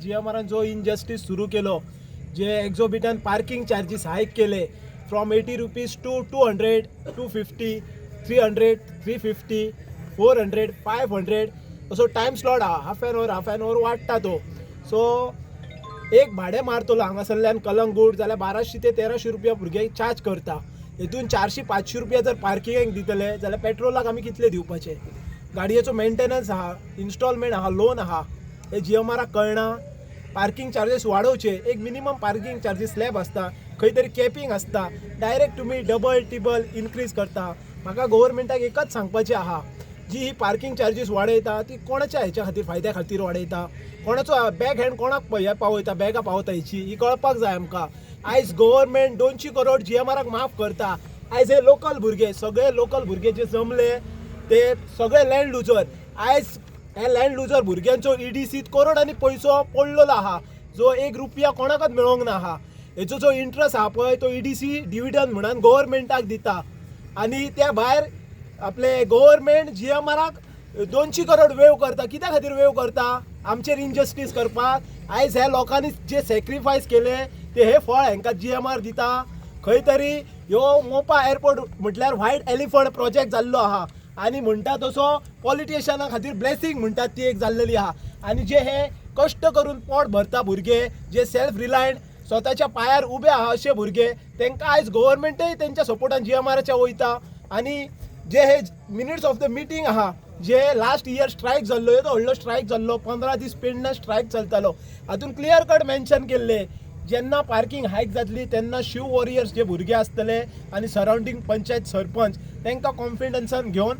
जीएमआरान जो इनजस्टीस सुरू केलो, जे एक्झॉर्बिटंट पार्किंग चार्जीस हायक केले from ₹80 to 200, 250, 300, 350, 400, 500, असो टायम स्लॉट आहा. Half an hour, half an hour वाडटा तो. सो एक भाडें मारतलो हांगासरल्यान कलंगूट जाल्यार 1200 ते 1300 रुपया भुरगे चार्ज करता. हेतून 400-500 रुपया जर पार्किंगाक दितले जाल्यार पेट्रोलाक आमी कितले दिवपाचे? गाडयेचो मेंटेनन्स आहा, इन्स्टॉलमेंट आहा, लोन आहा. हे जीएमआराक कळना? पार्किंग चार्जीस वाडोवचे. एक मिनिमम पार्किंग चार्जीस स्लॅब आसता, खंय तरी कॅपिंग आसता. डायरेक्ट तुमी डबल टिबल इनक्रीज करता. म्हाका गोवोरमेंटाक एकच सांगपाचें आहा, जी ही पार्किंग चार्जीस वाडयता ती कोणाच्या हेच्या खातीर, फायद्या खातीर वाडयता? कोणाचो बॅक हँड कोणाक हे पावयता, बॅगां पावता हेची, ही कळपाक जाय आमकां. आयज गव्हर्मेंट 200 करोड जीएमआराक माफ करता. आयज हे लोकल भुरगे, सगळे लोकल भुरगे जे जमले ते सगळे लँड लुजर. आयज हे लँड लुजर भुरग्यांचो ईडीसीत करोडांनी पयसो पडलेलो आहा, जो एक रुपया कोणाकच मेळोंक ना आहा. हेचो जो इंट्रस्ट आहा पळय, तो ईडीसी डिविडंड म्हणून गव्हर्मेंटाक दिता आनी त्या भायर आपले गव्हर्मेंट जीएमआराक 200 करोड वेव करता. कित्या खातीर वेव करता? आमचेर इनजस्टीस करपाक. आयज ह्या लोकांनी जे सॅक्रिफायस केले ते हे फळ हांकां जीएमआर दिता. खंय तरी ह्यो मोपा एअरपोर्ट म्हटल्यार व्हायट एलिफंट प्रोजेक्ट जाल्लो आहा आनी म्हणटा तसो पॉलिटिशियना खातीर ब्लेसिंग म्हणटात ती एक जाल्लेली आहा. आनी जे हे कश्ट करून पोट भरता भुरगे, जे सेल्फ रिलायंट, स्वताच्या पांयार उबे आहा अशे भुरगे, तांकां आयज गव्हर्मेंटय तेंच्या सपोर्टान जीएमआराच्या वयता. आनी जे हे मिनिट्स ऑफ the meeting आहा, जे लास्ट इयर स्ट्रायक जाल्लो, येदो व्हडलो स्ट्रायक जाल्लो, 15 दीस पेडण्यां स्ट्रायक चलतालो, हातून क्लियर कट मेन्शन केल्ले, जेन्ना पार्किंग हायक जातली तेन्ना शिव वॉरियर्स जे भुरगे आसतले आनी सरावंडींग पंचायत, सरपंच, तांकां कॉन्फिडन्सान घेवन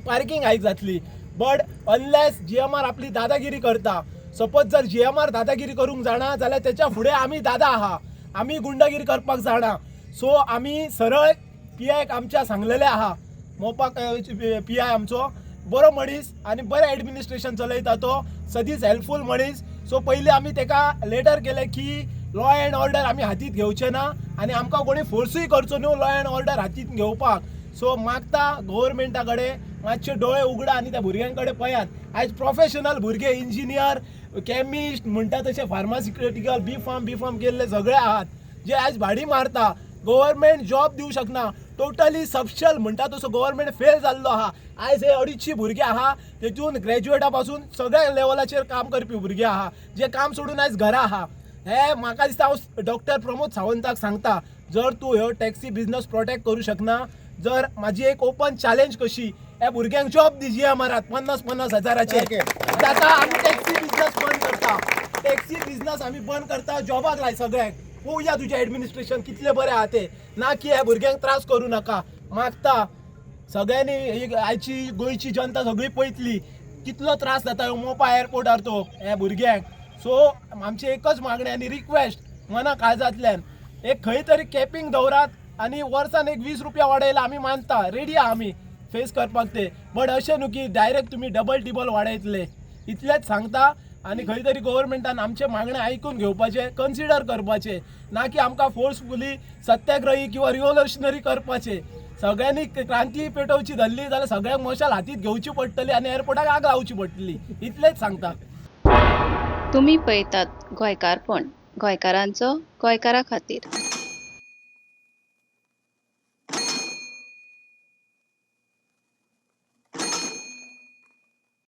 पार्किंग हायक जातली. बट अनलेस जीएमआर आपली दादागिरी करता, सपोज जर जीएमआर दादागिरी करूंक जाणा जाल्यार तेच्या फुडें आमी दादा आहा, आमी गुंडागिरी करपाक जाणा. सो आमी सरळ पीआयक आमच्या सांगलेलें आहा. मोपा पीआय आमचो बरो मनीस आनी बरें एडमिनिस्ट्रेशन चलयता तो, सदींच हेल्पफूल मनीस. सो पयलीं आमी तेका लेटर केलें की लॉ एंड ऑर्डर आमी हातींत घेवचे ना आनी आमकां कोणी फोर्सूय करचो न्हू लॉ एंड ऑर्डर हातींत घेवपाक. सो मागता गव्हर्मेंटा कडेन, मातशे दोळे उगडा आनी त्या भुरग्यां कडेन पळयात. आयज प्रोफेशनल भुरगे, इंजिनियर, केमिस्ट म्हणटा तशे फार्मास्युटिकल, बी फार्म, बी फार्म केल्ले सगळे आहात, जे आयज भाडी मारता. गव्हर्मेंट जॉब दिवं शकना. टोटली सबशल म्हणटा तसो गव्हर्मेंट फेल जाल्लो आहा. आयज हे 250 भुरगे आहा, तेतून ग्रॅज्युएटा पासून सगळ्या लेवलाचेर काम करपी भुरगे आहा, जे काम सोडून आयज घरा आहा. हे म्हाका दिसता, हांव डॉक्टर प्रमोद सावंताक सांगता, जर तूं ह्यो टॅक्सी बिजनस प्रोटेक्ट करूं शकना, जर म्हाजी एक ओपन चॅलेंज कशी, ह्या भुरग्यांक जॉब दी जीएमआरात 50-50 हजाराचे. जाता, आमी टॅक्सी बिजनस बंद करता. टॅक्सी बिजनस आमी बंद करता. जॉबाक लाय सगळ्यांक. पळोवया तुजें एडमिनिस्ट्रेशन कितलें बरें आहा तें. ना की ह्या भुरग्यांक त्रास करूं नाका. मागता सगळ्यांनी, ही आयची गोंयची जनता सगळी पळयतली कितलो त्रास जाता ह्यो मोपा एअरपोर्टार तो ह्या भुरग्यांक. सो आमची एकच मागणी आनी रिक्वेस्ट मना काळजांतल्यान, एक खंय तरी कॅपिंग दवरात आनी वर्सान एक 20 रुपया वाडयला आमी मानता, रेडी आहा आमी फेस करपाक ते. बट अशें न्हू की डायरेक्ट तुमी डबल टिबल वाडयतले. इतलेंच सांगता. आनी खंय तरी गव्हर्मेंटान आमचे मागणें आयकून घेवपाचें, कन्सिडर करपाचें, ना की आमकां फोर्सफुली सत्याग्रही किंवा रिव्होल्युशनरी करपाचें. सगळ्यांनी क्रांती पेटोवची धरली जाल्यार सगळ्यांक मशाल हातीत घेवची पडटली आनी एअरपोर्टाक आग लावची पडटली. इतलेंच सांगता. तुमी पळयतात गोंयकारपण, गोंयकारांचो, गोंयकारा खातीर.